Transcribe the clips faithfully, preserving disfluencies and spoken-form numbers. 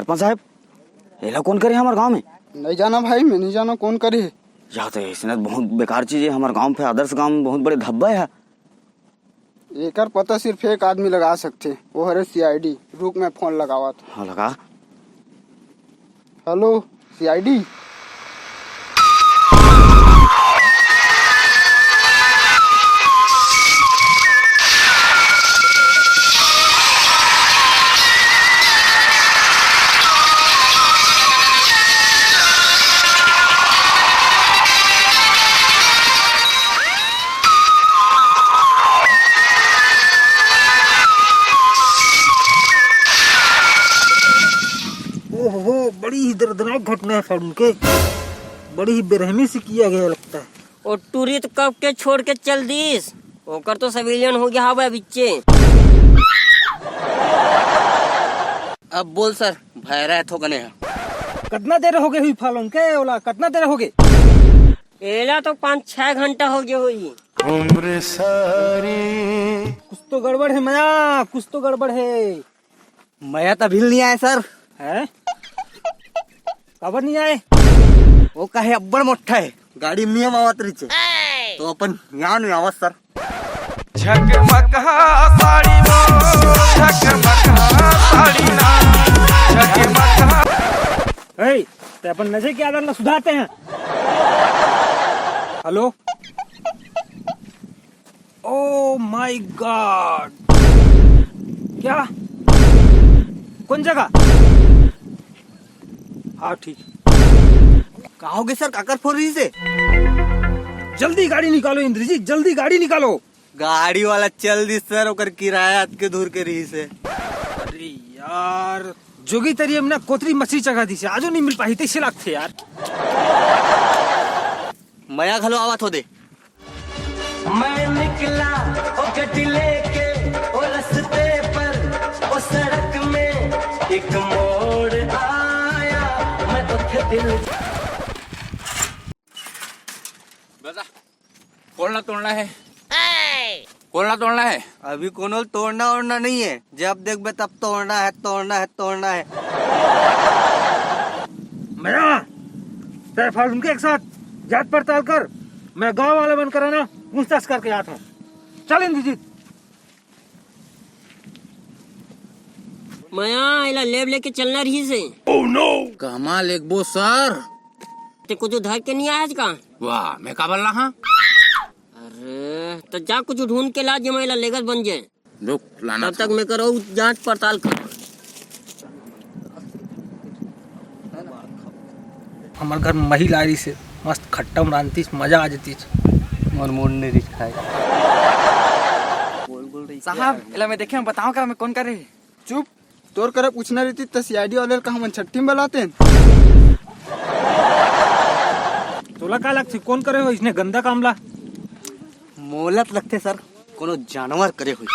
सरपंच साहब, एला कौन करे हमर गांव में? नहीं जाना भाई, मैं नहीं जाना कौन करे। या तो इसने बहुत बेकार चीज है, हमर गांव पे आदर्श गांव में बहुत बड़े धब्बा है। एकर पता सिर्फ एक आदमी लगा सकथे, वो हरे सीआईडी। रुक, मैं फोन लगावत। हाँ, लगा। Hello, CID. ओहो, बड़ी ही दर्दनाक घटना है सारुण के, बड़ी ही बेरहमी से किया गया लगता है। ओ टूरी तो कब के छोड़ के चल दीस, ओकर तो सिविलियन हो गया हवे बिच्चे। अब बोल सर, भैरा है थोकने है। कतना देर हो गए हुई फालून के ओला, कतना देर हो गए? एला तो पाँच छह घंटा हो गया हुई। कुछ तो गड़बड़ है मया, कुछ तो गड़बड़ है। मया तो अभी नहीं आए सर। हैं? काबर नहीं आए? वो काहे अब्बड़ मोट्ठा है, गाड़ी में नियम आवत रहिचे, तो अपन यहाँ नहीं आवत सर। झकमकहा साड़ी वो, झकमकहा साड़ी ना, झकमकहा। ए, ते अपन नजर की आदत ला सुधारते हैं। हेलो। Oh my God! क्या? कौन जगह? हाँ, ठीक। का होगे सर, काकर फोन रही से? जल्दी गाड़ी निकालो इंद्र जी, जल्दी गाड़ी निकालो। गाड़ी वाला चल दी सर, ओकर किराया अतके दूर के रही से। अरे यार, जोगी तरी हमने कोतरी मछली चघा दी से, आजो नहीं मिल पाही, तैसे लागथे यार। मया घलो आवत हो दे। मैं निकला ओ गड्डी लेके ओ रस्ते पर, ओ सड़क में एक मोड़ आया, मैं उठे दिल। बता, कोलना तोड़ना है। कोलना तोड़ना है। अभी कोनो तोड़ना ओड़ना नहीं है, जब देखबे तब तोड़ना है, तोड़ना है, तोड़ना है। मया, तय फालून के एक साथ जात पड़ताल कर, मैं गांव वाले मन करा ना पूछताछ करके आत हूँ। चल इंद्रजीत। मया, एला लेब लेके चलना रही से। कमा लेगबो सर? ते कुछ धर के नहीं आया आज का? वाह, मैं का बोल रहा हाँ? अरे, तो जा कुछ ढूंढ के ला, जे मैं एला लेगत बन जाए। रुक, लाना तब तक मैं करो जांच पड़ताल कर। हमर घर महिला आय रहिसे, मस्त खट्टा म रांधतिस, मजा आ जतिस। मोर मूड नइ रिहिस खाए। साहब, एला मैं देखे हंव, बताओ का मैं कौन करे? चुप, तोर करा पूछना रहितिस त सीआईडी वाले ल का हमन छट्ठी म बलातेन? तोला का लगथे, कौन करे हो इसने गंदा काम ला? मोला त लगथे सर, कोनो जानवर करे होही।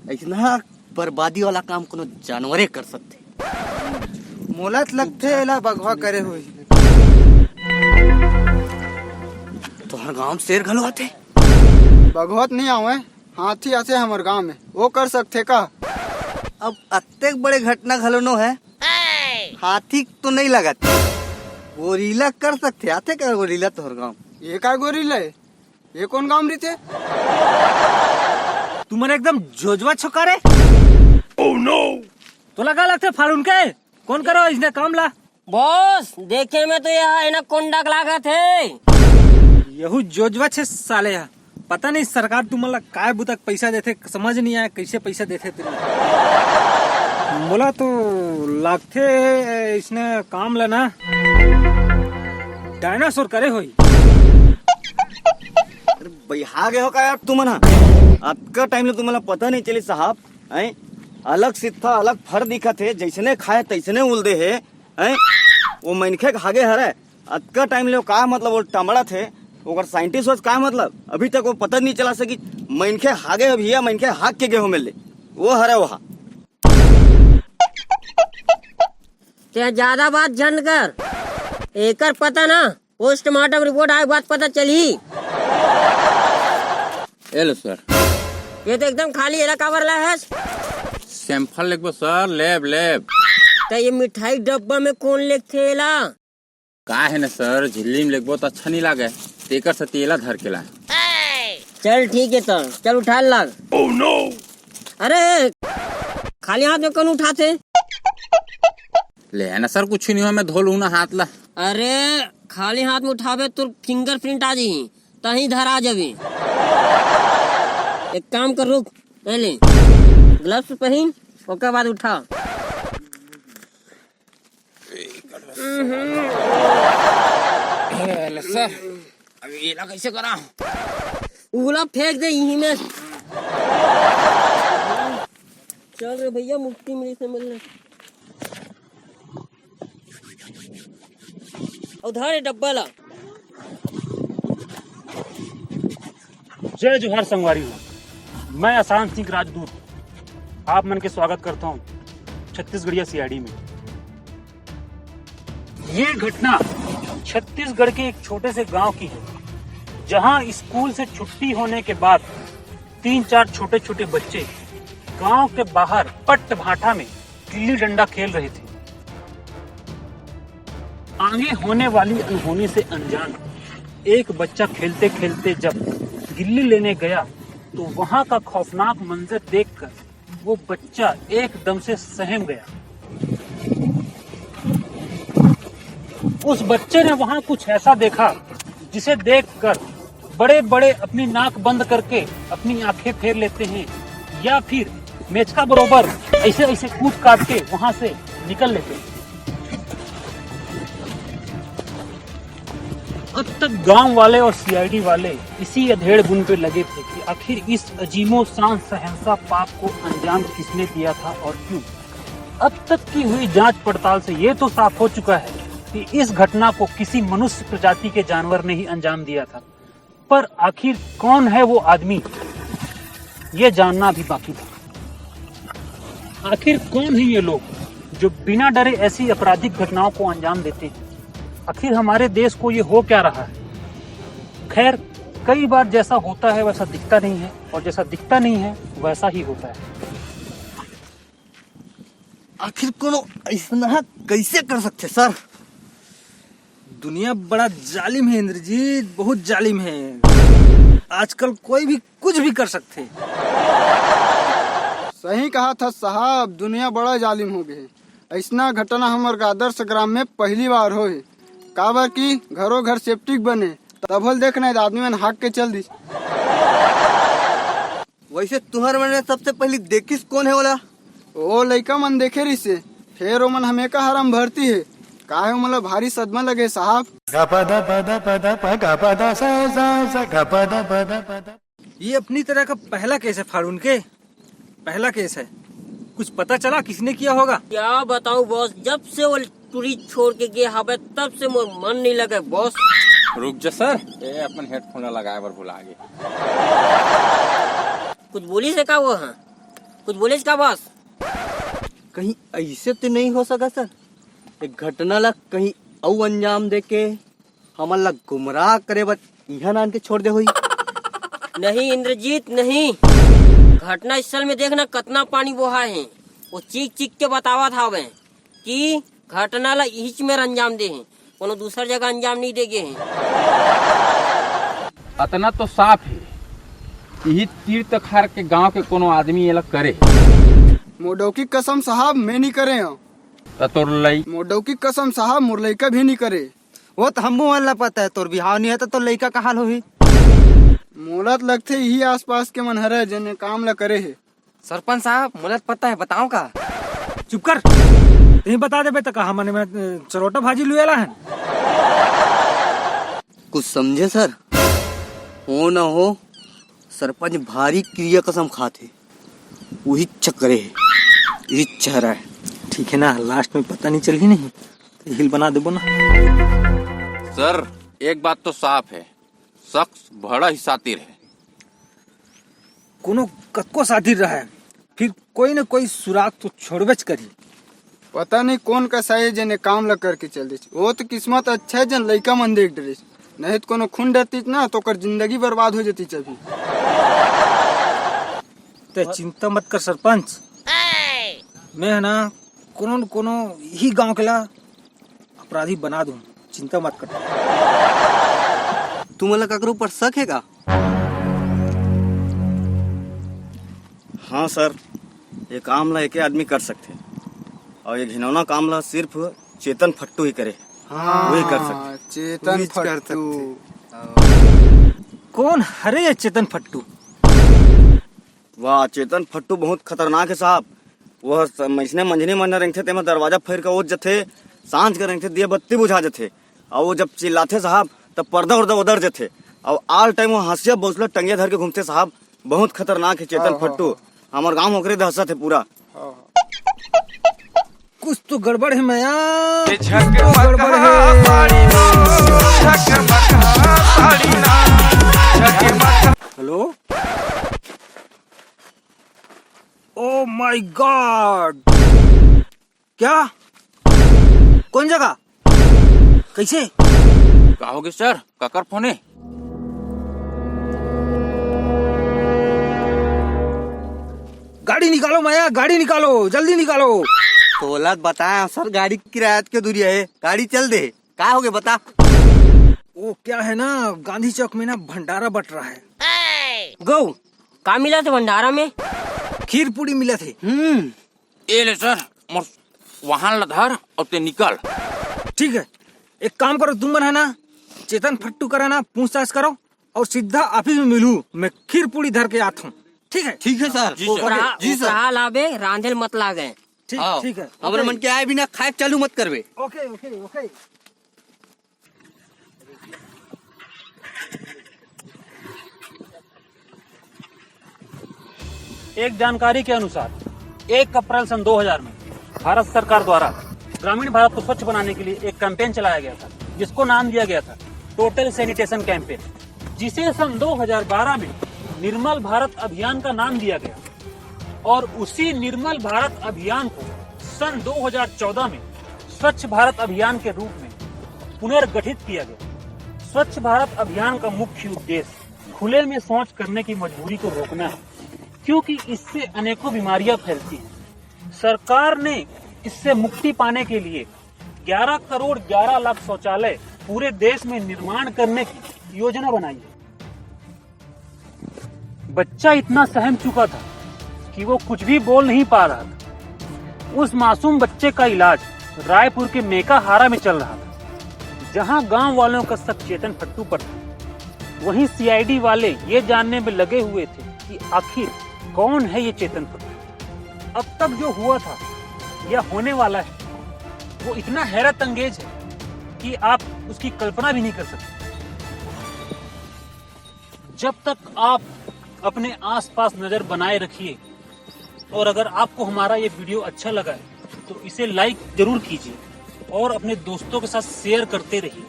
अइसना बर्बादी वाला काम कोनो जानवरे कर सकथे। मोला त लगथे एला बघवा करे होही। तोहर गांव म शेर घलो आथे? बघवा त नइ आवय, हाथी आथे हमर गांव में, वो कर सकथे का? अब अतेक बड़े घटना घलो नो हे, हाथी तो नइ लगत, गोरिला कर सकथे। आथे का गोरिला तोहर गांव? ये का गोरिला हे? ये कौन गांव रहिथे? तुमन एकदम जोजवा छो का रे। तोला का लगथे फालून के? कौन करो इसने काम ला? बॉस, देखे में तो यह एनाकोंडा के लागत हे। यहू जोजवा छे साले हा। पता नहीं सरकार तुमन ला काय बुता के पैसा देथे, समझ नहीं आय कैसे पैसा देथे तुमन। मोला तो लागथे इसने काम ला ना डायनासोर करे होही। अरे बइहा गे हो का यार तुमन ह? अतका टाइम ले तुमन ला पता नहीं चली साहब, हैं? अलग सित्था, अलग फर दिखत हे, जइसने खाए तइसने उलदे हे, हैं? वो मनखे के हागे हरय, अतका टाइम ले वो का मतलब वो टमड़त हे, ओकर साइंटिस्ट होस का मतलब? अभी तक वो पता नहीं चला सकी, मनखे हागे हे भैया, मनखे हाग के गे हो मेले, वो हरय वहा। ते ज्यादा बात झन कर, एकर पता ना पोस्टमार्टम रिपोर्ट आए के बाद पता चलही। ए लो सर। ये तो एकदम खाली, एला काबर लाए हस? सैंपल लेगबो सर, लेब, लेब। त ये मिठाई डब्बा में कोन लेगथे एला? का हे न सर, झिल्ली में लेगबो त अच्छा नइ लागे, तेकर सेती एला धर के ला। चल ठीक हे त, चल उठा लाग। अरे, खाली हाथ में कोन उठाथे? ले ना सर, कुछ नइ होय, मैं धो लूं ना हाथ ला। अरे, खाली हाथ में उठाबे, तोर fingerprint आ जाही, तहीं धरा जाबे। एक काम कर, रुक, पहले gloves पहिन, ओकर बाद उठा। ए, ले सर, अब एला कैसे करा? उला फेंक दे यहीं में। चल रे भैया, मुक्ति मिली से मिलने। अउ धर ये डब्बा ला। जय जोहार संगवारी हो, मैं आसान सिंह राजदूत आप मन के स्वागत करता हूँ छत्तीसगढ़िया सीआईडी में। ये घटना छत्तीसगढ़ के एक छोटे से गांव की है, जहां स्कूल से छुट्टी होने के बाद तीन चार छोटे छोटे बच्चे गांव के बाहर पट्ट भाटा में गिल्ली डंडा खेल रहे थे। आगे होने वाली अनहोनी से अनजान एक बच्चा खेलते खेलते जब गिल्ली लेने गया, तो वहां का खौफनाक मंजर देखकर वो बच्चा एकदम से सहम गया। उस बच्चे ने वहां कुछ ऐसा देखा, जिसे देखकर बड़े बड़े अपनी नाक बंद करके अपनी आंखें फेर लेते हैं, या फिर मेचका बरोबर ऐसे ऐसे कूद काट के वहां से निकल लेते हैं। अब तक गांव वाले और सीआईडी वाले इसी अधेड़ बुन पे लगे थे कि आखिर इस अजीमो शान शहंशाह पाप को अंजाम किसने दिया था और क्यों। अब तक की हुई जांच पड़ताल से ये तो साफ हो चुका है कि इस घटना को किसी मनुष्य प्रजाति के जानवर ने ही अंजाम दिया था, पर आखिर कौन है वो आदमी, ये जानना अभी बाकी था। आखिर कौन है ये लोग जो बिना डरे ऐसी आपराधिक घटनाओं को अंजाम देते हैं? आखिर हमारे देश को ये हो क्या रहा है? खैर, कई बार जैसा होता है वैसा दिखता नहीं है, और जैसा दिखता नहीं है वैसा ही होता है। आखिर कोनो अइसना कैसे कर सकथे सर? दुनिया बड़ा जालिम हे इंद्रजीत, बहुत जालिम हे। आजकल कोई भी कुछ भी कर सकथे। सही कहाथस साहब, दुनिया बड़ा जालिम हो गे हे। अइसना घटना हमर आदर्श ग्राम में पहली बार होय हे, काबर कि घरो घर सेप्टिक बने, तभो ल देख नहीं आदमी मन हाक के चल दिस। वइसे तुंहर मन में सबसे पहिली देखिस कोन हे ओला? ओ लइका मन देखे रिहिसे, फेर ओमन हमेका हरम भरती हे। काहे ओमन ला भारी सदमा लगे साहब। ये अपनी तरह का पहला केस है फाड़ून के, पहला केस है। कुछ पता चला किसने किया होगा? क्या बताऊं बॉस, जब से वो टूरी छोड़ के गे हवे, तब से मोर मन नहीं लगे बॉस। रुक जा सर, ए अपन हेडफोन ला लगाए बर भुला गे। कुछ बोलिस हे का वो? हाँ, कुछ बोलिस का बॉस? कहीं अइसे तो नहीं हो सका सर, एक घटना ला कहीं अउ अंजाम देके हमन ला गुमराह करे बर इहां लान के छोड़ दे होही। नहीं इंद्रजीत, नहीं। घटना स्थल में देखना कतना पानी बोहा हे। वो चीख चीख के बतावत हावे कि घटना ला इहिच में अंजाम दे हे, कोनो दूसर जगह अंजाम नहीं दे गे हे। अतना तो साफ हे, इही तीर तखार के गांव के कोनो आदमी एला करे। मोर डौकी कसम साहब, मैं नहीं करे हंव। त तोर लई- मोर डौकी कसम साहब, मोर लइका भी नहीं करे। वो तो हमू मन ला पता है, तोर बिहाव नहीं है तो तोर लइका का हाल होही? मोला तो लगथे इही आसपास के मन हरे जेने काम ला करे हे। सरपंच साहब, मोला तो पता है, बताओ का? चुप कर, नहीं बता देबे त का हमन में, अ, चरोटा भाजी लुएला हन? कुछ समझे सर? हो ना हो, सरपंच भारी किरिया कसम खाथे। उही चक्कर हे, उही चेहरा हे। ठीक है ना, लास्ट में पता नहीं चलही नहीं, तो हिल बना देबो ना। सर, एक बात तो साफ है, शख्स बड़ा ही शातिर है। कोनो कतको शातिर रहे, फिर कोई न कोई सुराग तो छोड़बेच करही। पता नहीं कोन कसाई हे जेने काम ला करके चल दिस। वो तो किस्मत अच्छा है जेन लइका मन देख डरिस, नहीं तो कोनो खून डरतीस ना तो ओकर जिंदगी बर्बाद हो जातीस अभी। ते चिंता मत कर सरपंच, मैं है ना कोनो न कोनो ही गांव के ला अपराधी बना दूं, चिंता मत कर। तुमन ला ककरो ऊपर शक हे का? हाँ सर, ये काम ला एके आदमी कर सकथे, और ये घिनौना काम ला सिर्फ चेतन फट्टू ही करे। हाँ, वही कर सकथे। चेतन वही कर फट्टू। सकथे। कौन हरे ये चेतन फट्टू? वाह, चेतन फट्टू बहुत खतरनाक है साहब। वह स-, मइसने मंझनी मन रेंगथे, तेमा दरवाजा फैर के ओत जथे, सांझ के रेंगथे, दिया बत्ती बुझा जथे। और वो जब चिल्लाथे साहब, तब पर्दा उर्दा उधर जथे। और all time वो हंसिया बौसला टंगिया धर के घूमथे साहब, बहुत खतरनाक है चेतन हाँ, हाँ, फट्टू। हाँ। हमार गांव ओकरे दहशत है पूरा। हाँ, हाँ। कुछ तो गड़बड़ है मया, कुछ तो गड़बड़ है। हेलो, ओ माय गॉड, क्या? कौन जगह? कैसे? का होगे सर, काकर फोन है? गाड़ी निकालो मया, गाड़ी निकालो, जल्दी निकालो। तोला बताया सर, गाड़ी किराया के दूरी है, गाड़ी चल दे। का होगे बता? वो क्या है ना, गांधी चौक में ना भंडारा बट रहा है। गौ, का मिला थे भंडारा में? खीर पूड़ी मिला थे। हम्म। ए ले सर, मोर वाहन ला धर और ते निकल। ठीक है, एक काम करो, तुम मन है ना, चेतन फट्टू करा ना पूछताछ करो और सीधा ऑफिस में मिलू, मैं खीर पूड़ी धर के आता हूँ। ठीक है? ठीक है सर। जी सर। ओकरा, जी सर। ओकरा लाबे, रांधेल मत लागे। ठीक, हाँ। ठीक है। हमर ओके। मन के आए बिना खाए चालू मत करबे। ओके, ओके, ओके। एक जानकारी के अनुसार एक अप्रैल सन दो हज़ार में भारत सरकार द्वारा ग्रामीण भारत को स्वच्छ बनाने के लिए एक कैंपेन चलाया गया था, जिसको नाम दिया गया था टोटल सैनिटेशन कैंपेन, जिसे सन दो हज़ार बारह में निर्मल भारत अभियान का नाम दिया गया और उसी निर्मल भारत अभियान को सन दो हज़ार चौदह में स्वच्छ भारत अभियान के रूप में पुनर्गठित किया गया। स्वच्छ भारत अभियान का मुख्य उद्देश्य खुले में शौच करने की मजबूरी को रोकना है, क्योंकि इससे अनेकों बीमारियां फैलती हैं। सरकार ने इससे मुक्ति पाने के लिए ग्यारह करोड़ ग्यारह लाख शौचालय पूरे देश में निर्माण करने की योजना बनाई है। बच्चा इतना सहम चुका था कि वो कुछ भी बोल नहीं पा रहा था। उस मासूम बच्चे का इलाज रायपुर के मेकाहारा में चल रहा था, जहां गांव वालों का शक चेतन फट्टू पर था। वहीं सीआईडी वाले ये जानने में लगे हुए थे कि आखिर कौन है ये चेतन फट्टू। अब तक जो हुआ था या होने वाला है, वो इतना हैरत अंगेज है कि आप उसकी कल्पना भी नहीं कर सकते। जब तक आप अपने आसपास नज़र बनाए रखिए और अगर आपको हमारा ये वीडियो अच्छा लगा है तो इसे लाइक जरूर कीजिए और अपने दोस्तों के साथ शेयर करते रहिए।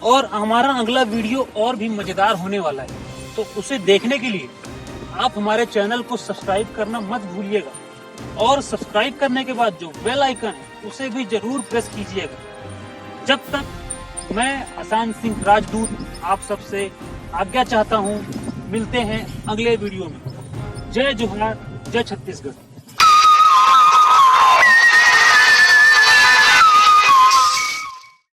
और हमारा अगला वीडियो और भी मज़ेदार होने वाला है, तो उसे देखने के लिए आप हमारे चैनल को सब्सक्राइब करना मत भूलिएगा। और सब्सक्राइब करने के बाद जो बेल आइकन है उसे भी जरूर प्रेस कीजिएगा। जब तक मैं आसान सिंह राजदूत आप सबसे आज्ञा चाहता हूँ। मिलते हैं अगले वीडियो में। जय जोहार, जय छत्तीसगढ़।